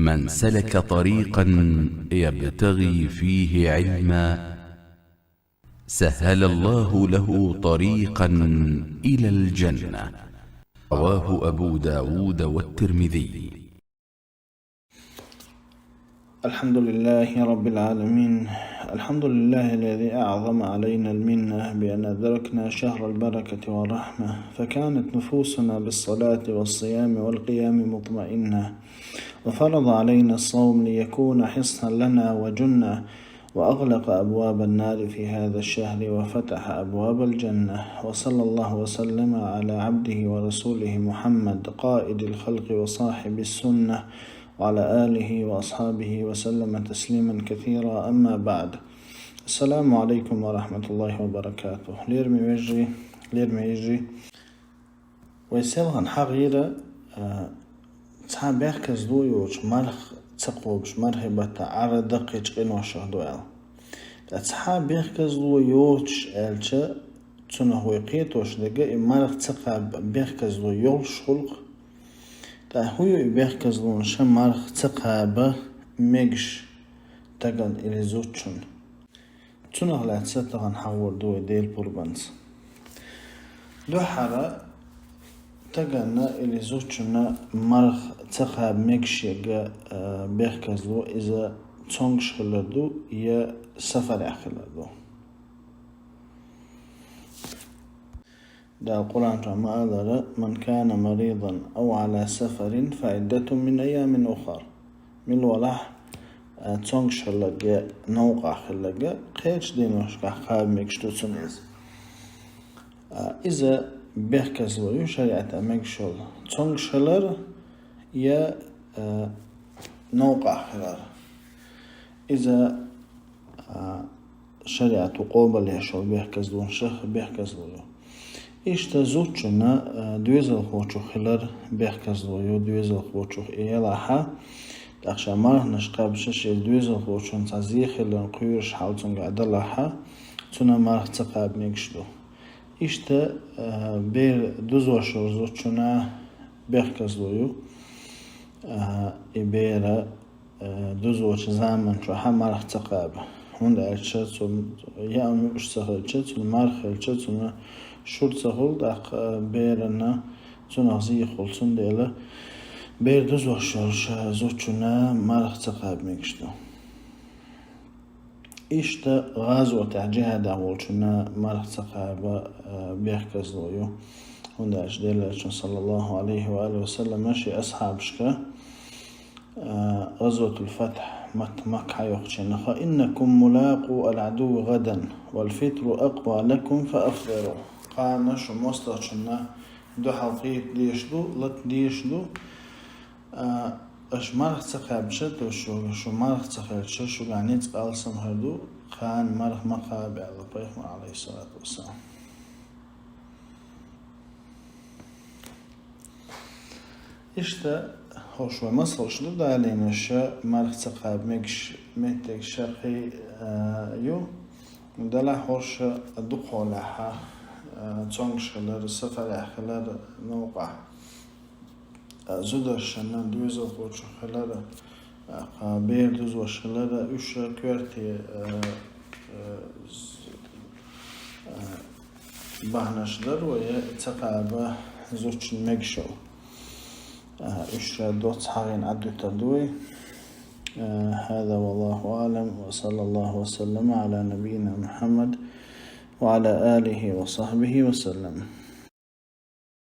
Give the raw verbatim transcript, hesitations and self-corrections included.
من سلك طريقا يبتغي فيه علما سهل الله له طريقا إلى الجنة. رواه أبو داود والترمذي. الحمد لله رب العالمين. الحمد لله الذي أعظم علينا المنة بأن أدركنا شهر البركة والرحمة، فكانت نفوسنا بالصلاة والصيام والقيام مطمئنة، وفرض علينا الصوم ليكون حصنا لنا وجنة، وأغلق أبواب النار في هذا الشهر وفتح أبواب الجنة. وصلى الله وسلم على عبده ورسوله محمد قائد الخلق وصاحب السنة وعلى آله وأصحابه وسلم تسليما كثيرا. أما بعد. السلام عليكم ورحمة الله وبركاته. Лераме вежарий, лераме йижарий. Вай селхан хьагӀ йира, а, цхьа бехказло йоцуш, марха ца кхобуш, мархий баттахь Ӏар даккхийчу къиношах ду аьлла. Ткъа цхьа бехказло йоцуш аьлча, цунах вай кхетош дерг и марха ца кхаба бехказло йолуш хуьлу-кх. Ткъа хӀун ю и бехказлонаш, марха ца кхаба мегаш стагана или зудчунна? Цунах лаьцна тахана хьагӀор ду вай Делан пурбанца. Дуьххьара стагана или зудчунна марха ца кхаба мегаш ерг, а, бехказло иза цомгуш хилар ду я сафарехь хилар ду. Дала Къуръан чохь ма-аллара: «Ман кана маризан ав Ӏала сафарин фа Ӏиддатун мин айямин ухар». Мила валахь, а, цомгуш хилларг я новкъахь хилларг, кхечу деношкахь кхаба мегаш ду цунна иза. А, иза бехказло ю шариӀатехь мегаш йолу: цомгуш хилар я, а, новкъахь хилар. Иза, а, шариӀато къобалъеш йолу бехказлонашах бехказло ю. Иштта зудчунна, а, доьзалхочух хилар бехказло ю, доьзалхочух и елахьа, тӀаккха ша марханаш кхаьбча, шен доьзалхочун цхьа зе хиларна кхоьруш хьал цуьнгахь далахьа, цунна марха ца кхаба мегаш ду. Иштта, а, бер дузош йолу зудчунна бехказло ю, а, и бер, а, дузочу заман чохь марха ца кхаба. ХӀунда аьлча цунна яа муьлш ца хилча, цунна марха хилча, цунна шура ца хуьлу, тӀаккха берана цунах зе хуьлу. Цундела бер дузош йолуш зудчунна марха ца кхаба мегаш ду. Иштта гӀазотехь, джихӀадехь волчунна марха ца кхаба, а, бехказло ю. ХӀунда аьлча Делан Элчано, саллаллаху Ӏалайхи ва алихи ва саллам, шен асхьабашка, а, гӀазотул-Фатхь, Мат-, Макка хьайоккхучу хенахь: «Фа иннакум мулакъу ал-Ӏадуви гӀадан, вал-фитру акъва лакум, фа афтиру». Кхана шу мостагӀчунна дуьхьал кхета дезаш ду, лата дезаш ду. А, аша марха ца кхаьбча, то шу, шу марха ца хилча, шуьгахь ницкъ алсам хир ду, кхана марха ма кхаба, аьлла Пайхамара, Ӏалайхиссалату вассалам. Иштта, хӀорш вай масалш ду далийнарш, марха ца кхаба мегаш меттиг шархи, а, ю, делахь хӀорш дукхахьолехьа, а, цомгуш хилар, сафарехь хилар новкъахь. А, зударшна доьзалхочух хилар, а, кху бер дузош хилар, уьш коьрте, а, а, з-, а, бахьанаш дар вай, ца кхаба зудчун мегаш йолу. А, уьш доцца хьагӀ йина Ӏадуьтур ду вай. А, هذا والله أعلم، وصلى الله وسلم على نبينا محمد وعلى آله وصحبه وسلم.